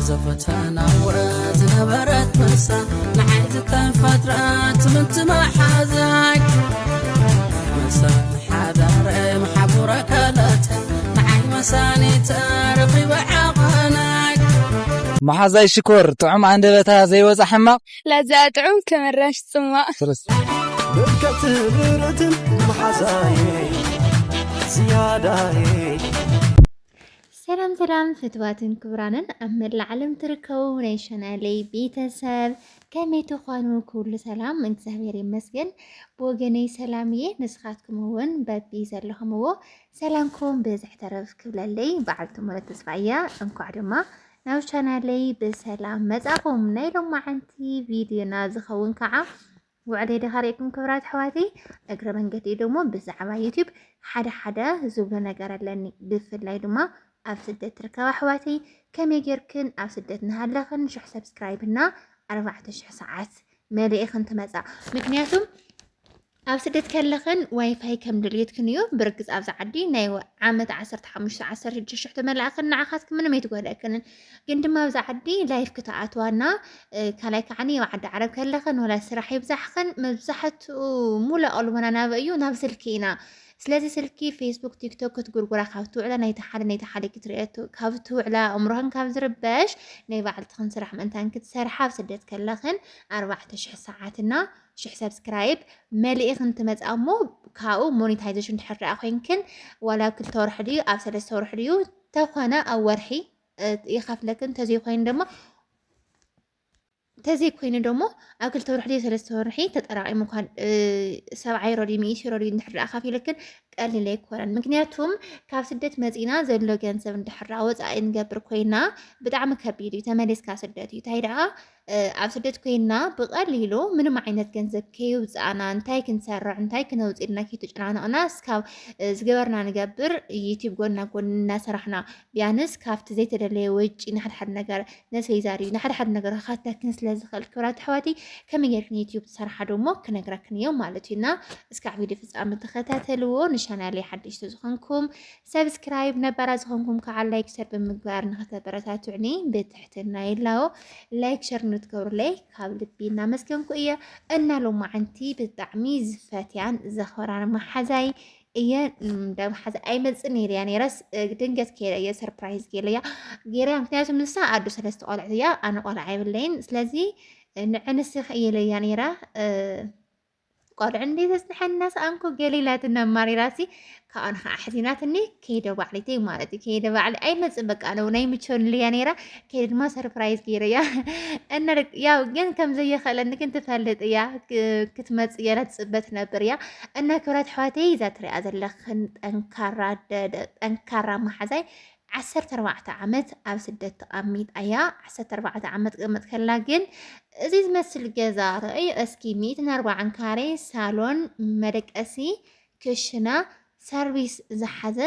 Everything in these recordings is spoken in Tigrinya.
ዝፈተና ውረ ዝነበረት መሳ ንዓይ ዝተፈጥረት ምንቲ መሓዛይ መሳ ሓዳረ መሓቡረ ከለተ ንዓይ መሳኒተ ረኺበ ዓቐናይ። መሓዛይ ሽኮር ጥዑም ኣንደበታ ዘይወፃ ሕማቕ። ለዛ ጥዑም ክምረሽ ጽማቕ። ሰለስተ ምልከት ምርትን መሓዛየ ዝያዳየ ሰላም ሰላም ፍትዋትን ክቡራንን ኣብ መላእ ዓለም ትርከቡ ናይ ሸናለይ ቤተሰብ ከመይ ትኾኑ? ኩሉ ሰላም እግዚኣብሔር ይመስገን። ብወገነይ ሰላም እየ። ንስኻትኩም እውን በቢ ዘለኹምዎ ሰላምኩም ብዝሕ ተረፍ ክብለለይ በዓልቲ ሙሉእ ተስፋ እያ። እንኳዕ ድማ ናብ ቻናለይ ብሰላም መጻኹም። ናይ ሎማዓንቲ ቪድዮና ዝኸውን ከዓ ውዕለይ ዳኻ ሪእኩም ክብራት ኣሕዋተይ፣ እግረ መንገዲ ደሞ ብዛዕባ ዩቲብ ሓደ ሓደ ዝብሎ ነገር ኣለኒ። ብፍላይ ድማ ኣብ ስደት ትርከባ ኣሕዋተይ ከመይ ጌርክን ኣብ ስደት እናሃለኽን ሽሕ ሰብስክራይብ እና ኣርባዕተ ሽሕ ሰዓት መሊእኽን ትመጻ? ምክንያቱም ኣብ ስደት ከለኽን ዋይፋይ ከም ድልየትክን እዩ። ብርግጽ ኣብዚ ዓዲ ናይ ዓመት ዓሰርተ ሓሙሽተ ዓሰርተ ሽዱሽተ ሽሕ ተመላእኽን ንዓኻትክን ምንም ኣይትጎድኣክንን። ግን ድማ ኣብዚ ዓዲ ላይፍ ክትኣትዋና ካልኣይ ከዓኒ ኣብ ዓዲ ዓረብ ከለኽን ወላ ስራሕ ይብዛሕኽን መብዛሕትኡ ሙሉእ ኣቕልቦና ናበይ እዩ? ናብ ስልኪ ኢና። ስለዚ ስልኪ ፌስቡክ ቲክቶክ ክትጉርጉራ ካብ ትውዕላ ናይቲ ሓደ ናይቲ ሓደ ክትሪኦ ካብ ትውዕላ ኣእምሮኽን ካብ ዝርበሽ ናይ ባዕልትኽን ስራሕ ምእንታን ክትሰርሓ ኣብ ስደት ከለኽን ኣርባዕተ ሽሕ ሰዓትና ሽሕ ሰብስክራይብ መሊእኽን ትመፅኣ እሞ ካብኡ ሞኔታይዜሽን ድሕር ደኣ ኮይንክን ዋላ ኣብ ክልተ ወርሒ ድዩ ኣብ ሰለስተ ወርሒ ድዩ ተኾነ ኣብ ወርሒ ይኸፍለክን ተዘይኮይኑ ደሞ ተዘይኮይኑ ደሞ ኣብ ክልተ ወርሒ ድዩ ሰለስተ ወርሒ ተጠራቒሙ እኳ ሰብዓ ዩሮ ድዩ ሚእቲ ዩሮ ድዩ እንድሕር ደኣ ከፊልክን ቀሊል ኣይኮነን። ምክንያቱም ካብ ስደት መፂና ዘሎ ገንዘብ እንድሕር ደኣ ወፃኢ ንገብር ኮይና ብጣዕሚ ከቢድ እዩ። ተመሊስካ ስደት እዩ። እንታይ ደኣ ኣብ ስደት ኮይና ብቐሊሉ ምንም ዓይነት ገንዘብ ከይውፅኣና እንታይ ክንሰርዕ እንታይ ክነውፅእ ኢልና ከይተጨናነቕና እስካብ ዝገበርና ንገብር ዩቲብ ጎና ጎኒ እናሰራሕና ቢያንስ ካብቲ ዘይተደለየ ወጪ ንሓድሓድ ነገር ነስቤዛ ድዩ ንሓድሓድ ነገር ክኸተክን ስለ ዝኽእል ክብራት ኣሕዋተይ ከመይ ጌርክን ዩቲብ ትሰርሓ ደሞ ክነግረክን እዮ ማለት እዩ። እና እስካዕ ቪድዮ ፍፃሚ ተኸታተልዎ። ንቻናለይ ሓደሽቲ ዝኾንኩም ሰብስክራይብ ነባራ ዝኾንኩም ከዓ ላይክ ሸር ብምግባር ንኸተበረታትዑኒ ብትሕትና ይላዎ። ላይክ ሸር ንትገብሩለይ ካብ ልቢ እናመስገንኩ እየ። እና ሎማዓንቲ ብጣዕሚ ዝፈትያን ዘኽብራን መሓዛይ እየ። እንዳ መሓዛይ ኣይመፅን ነይረ እያ ነይረስ ድንገት ከይረ እየ ሰርፕራይዝ ገይረያ ገይረያ። ምክንያቱ ንሳ ኣዶ ሰለስተ ቆልዕት እያ ኣነ ቆልዓ የብለይን። ስለዚ ንዕንስኽ እየለያ ነይራ ቆልዑ እንዴ ተጽንሐና ሰኣንኩ ገለ ኢላትና ኣማሪራሲ ካብኣን ከዓ ኣሕዚናትኒ ከይደ ባዕሊተይ ማለት እዩ። ከይደ ባዕሊ ኣይመጽእ በቃ ነው ናይ ምቸንልያ ነይራ ከይደ ድማ ሰርፕራይዝ ገይረያ እና ያው ግን ከም ዘየኸለኒ ግን ትፈልጥ እያ ክትመጽእ እያ ትጽበ ትነብር እያ እና ክብራት ኣሕዋተይ እዛ ትሪኣ ዘለኽን ጠንካራ ጠንካራ መሓዛይ ዓሰርተ ኣርባዕተ ዓመት ኣብ ስደት ተቐሚጣ እያ። ዓሰርተ ኣርባዕተ ዓመት ትቕመጥ ከላ ግን እዚ ዝመስል ገዛ ርእዩ እስኪ ሚእትን ኣርባዓን ካሬ ሳሎን፣ መደቀሲ፣ ክሽና፣ ሰርቪስ ዝሓዘ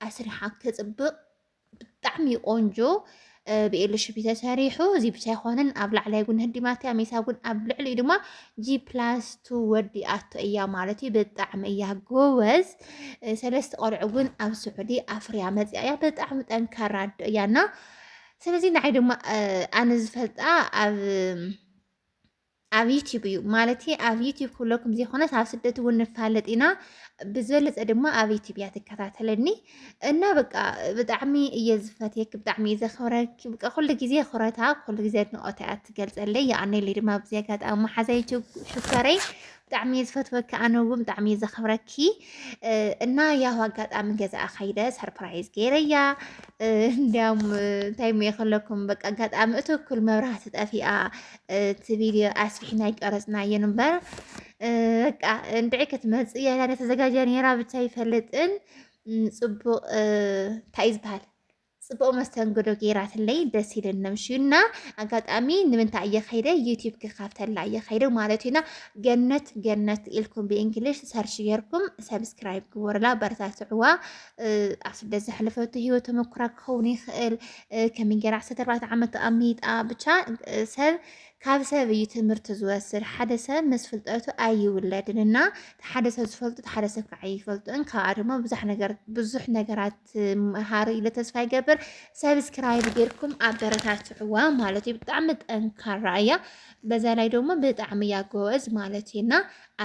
ኣስሪሓ ክጽብቕ ብጣዕሚ ቆንጆ ብኤልሽፒ ተሰሪሑ እዚ ብቻ ኣይኮነን ኣብ ላዕላይ ጉን ህዲማትያ ሜሳ ጉን ኣብ ልዕሊኡ ድማ ጂ ፕላስ ቱ ወዲኣቶ እያ ማለት እዩ። ብጣዕሚ እያ ጎበዝ። ሰለስተ ቆልዑ እውን ኣብ ስዑዲ ኣፍርያ መፅያ እያ። ብጣዕሚ ጠንካራ ኣዶ እያ እና ስለዚ ንዓይ ድማ ኣነ ዝፈልጣ ኣብ ኣብ ዩቲዩብ እዩ ማለት ኣብ ዩቲዩብ ክብለኩም ዘይኮነስ ኣብ ስደት እውን ንፋለጥ ኢና። ብዝበለፀ ድማ ኣብ ዩቲዩብ እያ ትከታተለኒ እና በቃ ብጣዕሚ እየ ዝፈትየክ ብጣዕሚ እየ ዘኽብረክ በቃ ኩሉ ግዜ ክብረታ ኩሉ ግዜ ኣድንቆታ እያ ትገልፀለይ። የቀንየለይ ድማ ብዚ ኣጋጣሚ መሓዛይ ሽኮረይ ብጣዕሚ እየ ዝፈትወኪ ኣነ እውን ብጣዕሚ እየ ዘኽብረኪ እና ያው ኣጋጣሚ ገዛኣ ከይደ ሰርፕራይዝ ገይረያ። እንዲያውም እንታይ እሞ ይኸለኩም በቃ ኣጋጣሚ እቲ እኩል መብራህቲ ጠፊኣ እቲ ቪድዮ ኣስፊሕና ኣይቀረፅናዮን እምበር በቃ እንድዒ ክትመፅእ እያ ኢላ ተዘጋጅያ ነይራ ብቻ ኣይፈልጥን። ፅቡቕ እንታይ እዩ ዝበሃል ፅቡቕ መስተንግዶ ገይራትለይ ደስ ኢለኒ ምሽዩ እና ኣጋጣሚ ንምንታይ እየ ከይደ ዩቲብ ክካፍተላ እየ ከይደ ማለት እዩ እና ገነት ገነት ኢልኩም ብእንግሊሽ ሰርች ጌርኩም ሰብስክራይብ ግበሩላ በረታትዕዋ። ኣብ ስደት ዘሕለፈቶ ህይወት ተመኩራ ክኸውን ይኽእል ከመይ ገይራ ዓሰርተ ኣርባዕተ ዓመት ተቐሚጣ ብቻ ሰብ ካብ ሰብ እዩ ትምህርቲ ዝወስድ። ሓደ ሰብ ምስ ፍልጠቱ ኣይውለድን እና ሓደ ሰብ ዝፈልጡ ሓደ ሰብ ከዓ ይፈልጡን ካብኣ ድማ ብዙሕ ነገር ብዙሕ ነገራት ምሃሩ ኢለ ተስፋ ይገብር። ሰብስክራይብ ጌርኩም ኣበረታትዕዋ ማለት እዩ። ብጣዕሚ ጠንካራ እያ። በዛ ላይ ደግሞ ብጣዕሚ እያ ጎበዝ ማለት እዩ እና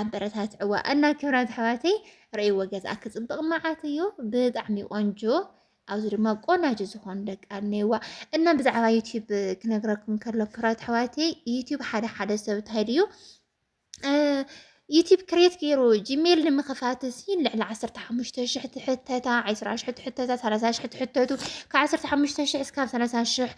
ኣበረታትዕዋ። እና ክብራት ኣሕዋተይ ርእይዎ ገዛ ክፅብቕ መዓት እዩ። ብጣዕሚ ቆንጆ ኣብዚ ድማ ቆናጅ ዝኾኑ ደቂ ኣንዋ እና ብዛዕባ ዩቲብ ክነግረኩም ከሎ ክብራት ኣሕዋተይ ዩቲብ ሓደ ሓደ ሰብ እንታይ ድዩ ዩቲብ ክሬት ገይሩ ጂሜል ንምኽፋት ሲ ልዕሊ ዓሰርተ ሓሙሽተ ሽሕ ትሕተታ፣ ዕስራ ሽሕ ትሕተታ፣ ሰላሳ ሽሕ ትሕተቱ ካብ ዓሰርተ ሓሙሽተ ሽሕ እስካብ ሰላሳ ሽሕ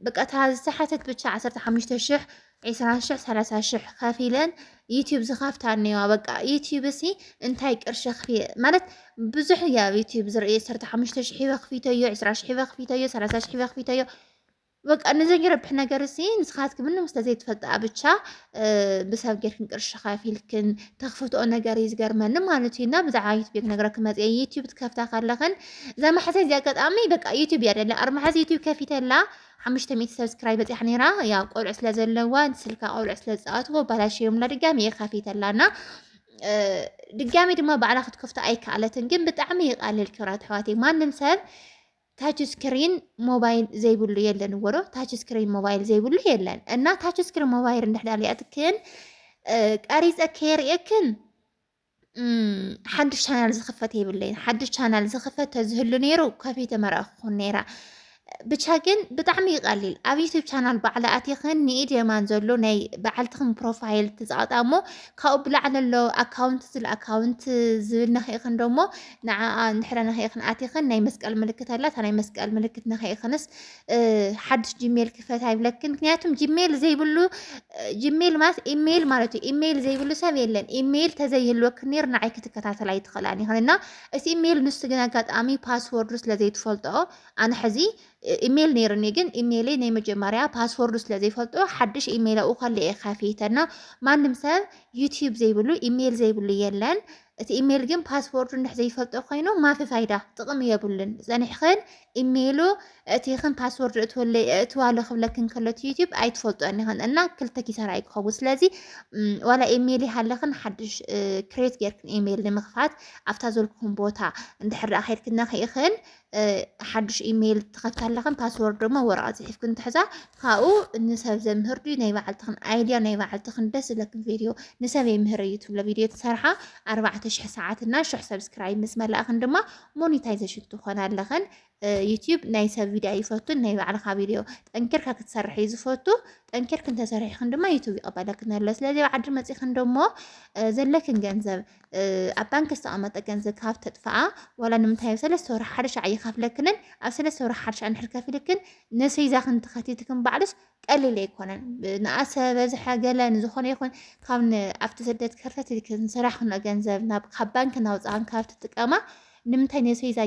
በቃ እታ ዝተሓተት ብቻ ዓሰርተ ሓሙሽተ ሽሕ፣ ዕስራ ሽሕ፣ ሰላሳ ሽሕ ከፊለን ዩቲብ ዝኸፍታ እኒዋ። በቃ ዩቲብ ሲ እንታይ ቅርሺ ክፊ ማለት ብዙሕ እያ ኣብ ዩቲብ ዝርኢ ዓሰርተ ሓሙሽተ ሽሕ ሂበ ክፊተዮ፣ ዕስራ ሽሕ ሂበ ክፊተዮ፣ ሰላሳ ሽሕ ሂበ ክፊተዮ። በቃ ንዘይረብሕ ነገር ሲ ንስኻትክምን ምስ ዘይትፈልጣ ብቻ ብሰብ ጌርክን ቅርሺ ከፊልክን ተኽፍትኦ ነገር እዩ ዝገርመኒ ማለት እዩ። እና ብዛዕባ ዩቲብ ክነግረክን መፅየ ዩቲብ ትከፍታ ከለኽን እዛ መሓዘ እዚ ኣጋጣሚ በቃ ዩቲብ እያ ደላ ኣርማሓዚ ዩቲብ ከፊተላ ሓሙሽተ ሚእቲ ሰብስክራይብ በፂሓ ነይራ። ያው ቆልዑ ስለ ዘለዋ ስልካ ቆልዑ ስለ ዝፃወትዎ ባላሽዮምላ ድጋሚ እየ ከፊተላና ድጋሚ ድማ ባዕላ ክትከፍቶ ኣይከኣለትን። ግን ብጣዕሚ ይቃልል ክብራት ኣሕዋተይ። ማንም ሰብ ታች ስክሪን ሞባይል ዘይብሉ የለን እወ ዶ? ታች ስክሪን ሞባይል ዘይብሉ የለን። እና ታች ስክሪን ሞባይል እንድሕዳር ሪኣትክን ቀሪፀ ከየርእየክን ሓድሽ ቻናል ዝኽፈት የብለይን። ሓድሽ ቻናል ዝኽፈት ተዝህሉ ነይሩ ከፊተ መርኣኹን ነይራ። ብቻ ግን ብጣዕሚ ይቐሊል። ኣብ ዩቱብ ቻናል ባዕላ ኣቲኽን ንኢድ የማን ዘሎ ናይ በዓልትኽን ፕሮፋይል ትፃወጣ እሞ ካብኡ ብላዕሊ ኣሎ ኣካውንት ዝብል ኣካውንት ዝብል ነኺእኽን ደሞ ንዓኣ እንድሕረ ነኺእኽን ኣቲኽን ናይ መስቀል ምልክት ኣላ። እታ ናይ መስቀል ምልክት ነኺእኽንስ ሓድሽ ጂሜል ክፈት ኣይብለክን። ምክንያቱም ጂሜል ዘይብሉ ጂሜል ማለት ኢሜይል ማለት እዩ። ኢሜይል ዘይብሉ ሰብ የለን። ኢሜይል ተዘይህልወክን ነይሩ ንዓይ ክትከታተል ኣይትኽእላን ኢኽን እና እቲ ኢሜይል ንሱ ግን ኣጋጣሚ ፓስወርዱ ስለ ዘይትፈልጦ ኣነ ሕዚ ኢሜይል ነይሩኒ ግን ኢሜይለይ ናይ መጀመርያ ፓስወርዱ ስለ ዘይፈልጦ ሓድሽ ኢሜይል ኣብኡ ከሎ እየ ከፊተ እና ማንም ሰብ ዩቲዩብ ዘይብሉ ኢሜይል ዘይብሉ የለን። እቲ ኢሜይል ግን ፓስወርዱ እንድሕ ዘይፈልጦ ኮይኑ ማፊ ፋይዳ ጥቕሚ የብሉን። ጸኒሕኽን ኢሜይሉ እቲኽን ፓስወርድ እትዋለ እትዋሎ ክብለክን ከሎ እቲ ዩቲዩብ ኣይትፈልጦን ኢኽን እና ክልተ ኪሳራ እዩ ክኸውን። ስለዚ ዋላ ኢሜይል ይሃለኽን ሓድሽ ክሬት ጌርክን ኢሜይል ንምኽፋት ኣብታ ዘልኩኹን ቦታ እንድሕር ደኣ ከይድክን ነኺእኽን ሓድሽ ኢሜይል ትኸፍታ ኣለኽን ፓስወርድ ድማ ወረቐት ጽሒፍክን ትሕዛ ካብኡ ንሰብ ዘምህር ድዩ ናይ ባዕልትኽን ኣይድያ ናይ ባዕልትኽን ደስ ዝብለክን ቪድዮ ንሰብ የምህር እዩ ትብሎ ቪድዮ ትሰርሓ ኣርባዕተ ሽሕ ሰዓት እና ሽሕ ሰብስክራይብ ምስ መላእኽን ድማ ሞኒታይዜሽን ትኾና ኣለኽን። ዩቲዩብ ናይ ሰብ ቪድዮ ኣይፈቱን ናይ ባዕልኻ ቪድዮ ጠንኪርካ ክትሰርሕ እዩ ዝፈቱ። ጠንኪርክን ተሰሪሕኽን ድማ ዩቱብ ይቐበለክን ኣሎ። ስለዚ ኣብ ዓዲ መፂኽን ደሞ ዘለክን ገንዘብ ኣብ ባንክ ዝተቐመጠ ገንዘብ ካብ ተጥፍኣ ዋላ ንምንታይ ኣብ ሰለስተ ወርሒ ሓደ ሻዕ ይኸፍለክንን ኣብ ሰለስተ ወርሒ ሓደ ሻዕ እንድሕር ከፊልክን ነስይዛኽን ተኸቲትክን ባዕሉስ ቀሊል ኣይኮነን። ንኣሰ በዝሐ ገለ ንዝኾነ ይኹን ካብ ኣብቲ ስደት ከርተት ኢልክን ስራሕክን ገንዘብ ናብ ካብ ባንክ እናውፃእን ካብ ትጥቀማ ንምንታይ ነስይዛ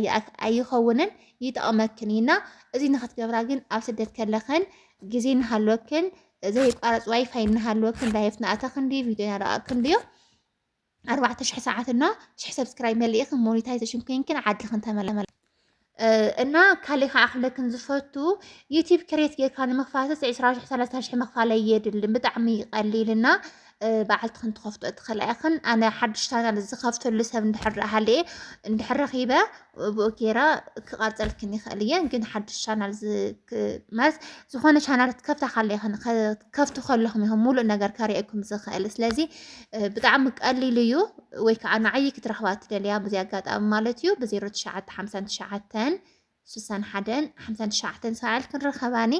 ኣይኸውንን ይጠቕመክን ኢና። እዚ ንኽትገብራ ግን ኣብ ስደት ከለኽን ግዜ እናሃለወክን ዘይቋረፅ ዋይፋይ እናሃለወክን ላይፍ ናእተኽን ድዩ ቪድዮ ናለኣክን ድዩ ኣርባዕተ ሽሕ ሰዓት እና ሽሕ ሰብስክራይብ መሊእኽን ሞኒታይዜሽን ኮይንክን ዓድኽን ተመለመለ እና ካሊእ ከዓ ክብለክን ዝፈቱ ዩቲብ ክሬት ጌርካ ንምኽፋትስ ዕስራ ሽሕ ሰላሳ ሽሕ መኽፋል ኣየድልን ብጣዕሚ ይቀሊል እና በዓልትኽን ትኸፍቶ ትኽእላ ኢኽን። ኣነ ሓድሽ ቻናል ዝኸፍተሉ ሰብ እንድሕር ሃለየ እንድሕር ረኺበ ብኡ ገይረ ክቐርፀልክን ይኽእል እየ። ግን ሓድሽ ቻናል ማለት ዝኾነ ቻናል ክትከፍታ ከለኽን ከፍቱ ከለኹም ኢኹም ሙሉእ ነገር ከርእየኩም ዝኽእል። ስለዚ ብጣዕሚ ቀሊል እዩ። ወይ ከዓ ንዓይ ክትረኽባ ትደልያ ብዚ ኣጋጣሚ ማለት እዩ ብ ዜሮ ትሽዓተ ሓምሳን ትሽዓተን ስሳን ሓደን ሓምሳን ትሽዓተን ሰዓል ክንረኸባኒ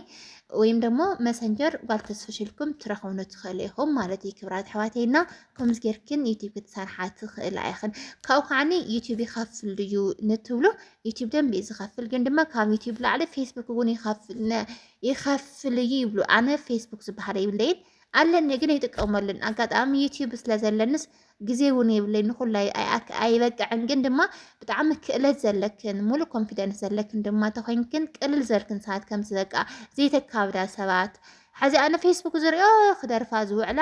ወይም ደሞ መሰንጀር ጓል ተስፍሽ ኢልኩም ትረኸብኑ ትኽእሉ ኢኹም ማለት እዩ። ክብራት ኣሕዋተይና ከምዚ ጌርክን ዩቲብ ክትሰርሓ ትኽእላ ኢኽን። ካብኡ ከዓኒ ዩቲብ ይኸፍል ድዩ ንትብሉ ዩቲብ ደንቢ እዩ ዝኸፍል። ግን ድማ ካብ ዩቲብ ላዕሊ ፌስቡክ እውን ይኸፍል እዩ ይብሉ። ኣነ ፌስቡክ ዝበሃል የብለይን ኣለኒ ግን ኣይጥቀመሉን። ኣጋጣሚ ዩቲብ ስለ ዘለንስ ግዜ እውን የብለይ ንኩላ ኣይበቅዕን። ግን ድማ ብጣዕሚ ክእለት ዘለክን ሙሉእ ኮንፊደንስ ዘለክን ድማ ተኮይንክን ቅልል ዘልክን ሰዓት ከምዚ በቃ ዘይተካብዳ ሰባት ሕዚ ኣነ ፌስቡክ ዝሪኦ ክደርፋ ዝውዕላ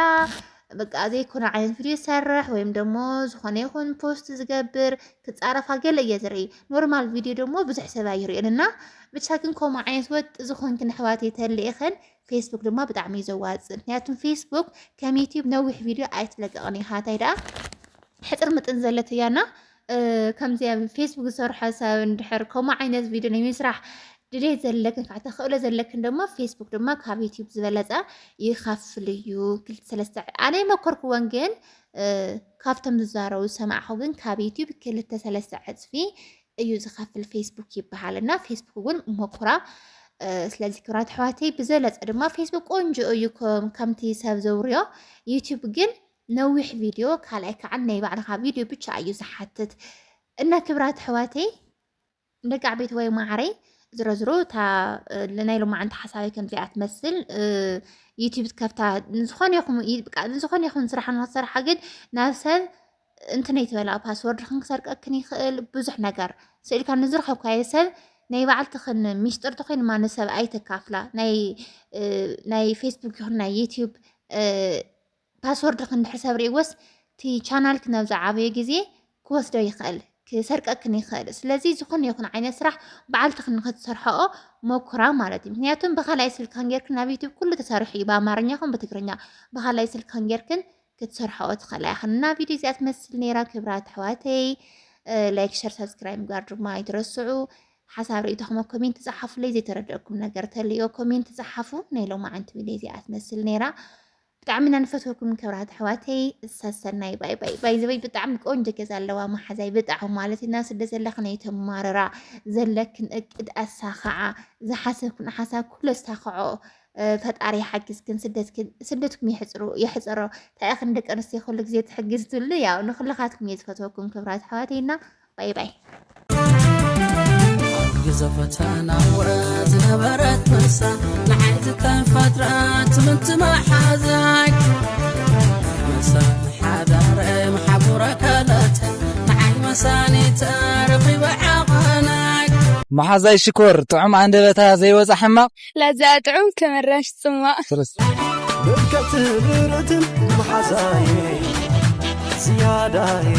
በቃ ዘይኮነ ዓይነት ቪድዮ ይሰርሕ ወይም ደሞ ዝኾነ ይኹን ፖስት ዝገብር ክጻረፋ ገለ እየ ዝርኢ። ኖርማል ቪድዮ ደሞ ብዙሕ ሰብ ኣይርእዮን እና ብቻ ግን ከምኡ ዓይነት ወጥ ዝኾንክን ኣሕዋተይ ተልኢኸን ፌስቡክ ድማ ብጣዕሚ እዩ ዘዋጽእ። ምክንያቱም ፌስቡክ ከም ዩቲዩብ ነዊሕ ቪድዮ ኣይትለቅቕን ኢኻ። እንታይ ደኣ ሕጽር ምጥን ዘለት እያ እና ከምዚ ኣብ ፌስቡክ ዝሰርሖ ሰብ እንድሕር ከምኡ ዓይነት ቪድዮ ናይ ምስራሕ ድሌት ዘለክን ከዓ ተኽእሎ ዘለክን ድማ ፌስቡክ ድማ ካብ ዩቲዩብ ዝበለፀ ይኸፍል እዩ። ክልተ ሰለስተ ኣነ መኮርክወን ግን ካብቶም ዝዛረቡ ዝሰማዕኹ ግን ካብ ዩቲዩብ ክልተ ሰለስተ ዕፅፊ እዩ ዝኸፍል ፌስቡክ ይበሃል እና ፌስቡክ እውን ሞክራ። ስለዚ ክብራት ኣሕዋተይ ብዘለፀ ድማ ፌስቡክ ቆንጆ እዩ ከምቲ ሰብ ዘውርዮ። ዩቲዩብ ግን ነዊሕ ቪድዮ ካልኣይ ከዓ ናይ ባዕልኻ ቪድዮ ብቻ እዩ ዝሓትት እና ክብራት ኣሕዋተይ ደቂ ዓበይቲ ወይ ማዕረይ ዝረዝሮ እታ ናይ ሎማዓንቲ ሓሳበይ ከምዚኣ ትመስል። ዩቲዩብ ትከፍታ ንዝኾነ ይኹን ንዝኾነ ይኹን ስራሕ ንክትሰርሓ ግን ናብ ሰብ እንትነይ ትበላ ፓስወርድኽን ክሰርቀክን ይኽእል ብዙሕ ነገር ስእልካ ንዝረኸብካዮ ሰብ ናይ ባዕልትኽን ሚስጥር ተኾይኑ ማ ንሰብ ኣይተካፍላ ናይ ፌስቡክ ይኹን ናይ ዩቲዩብ ፓስወርድኽን ድሕር ሰብ ርእይዎስ እቲ ቻናልክ ናብ ዝዓበየ ግዜ ክወስዶ ይኽእል ክሰርቀክን ይኽእል ስለዚ ዝኾነ ይኹን ዓይነት ስራሕ በዓልትኽን ንክትሰርሐኦ መኩራ ማለት እዩ ምክንያቱም ብካልኣይ ስልክን ጌርክን ናብ ዩቱብ ኩሉ ተሰርሑ እዩ ብኣማርኛ ኹን ብትግርኛ ብካልኣይ ስልክን ጌርክን ክትሰርሐኦ ትኽእላ ኢኽን እና ቪድዮ እዚኣ ትመስል ነይራ ክብራት ኣሕዋተይ ላይክ ሸር ሳብስክራይብ ምግባር ድማ ኣይትረስዑ ሓሳብ ርእይቶኹም ኮሜንት ጸሓፉለይ ዘይተረደእኩም ነገር ተልዮ ኮሜንት ጸሓፉ ናይ ሎማዓንቲ ቪድዮ እዚኣ ትመስል ነይራ ብጣዕሚ ኢና ንፈትወኩም ክብራት ኣሕዋተይ ሰሰናይ ባይ ባይ ባይ ዝበይ ብጣዕሚ ቆንጆ ገዛ ኣለዋ መሓዛይ ብጣዕሚ ማለት ኢና ስደ ዘለኽን ኣይተማርራ ዘለክን እቅድ ኣሳኽዓ ዝሓሰብክን ሓሳብ ኩሉ ኣሳኽዖ ፈጣሪ ይሓግዝክን ስደትክን ስደትኩም ይሕፅሩ ይሕፀሮ እንታይ ኢኽን ደቂ ኣንስትዮ ኩሉ ግዜ ትሕግዝትሉ ያው ንኩልኻትኩም እየ ዝፈትወኩም ክብራት ኣሕዋተይና ባይ ባይ ግዘ ፈተናወ ዝነበረት መሳ ንዓይ ዝተፈጥረት ምንቲ መሓዛይ መሳ ሓዳረ መሓቡረ ከለተ ንዓይ መሳኒተ ረኺበ ዓቐናይ መሓዛይ ሽኮር ጥዑም ኣንደበታ ዘይወፃ ሕማቕ ለዛ ጥዑም ክምረሽ ፅማቕ ሰለስተ ደቀት ብረትን መሓዛይ ዝያዳይ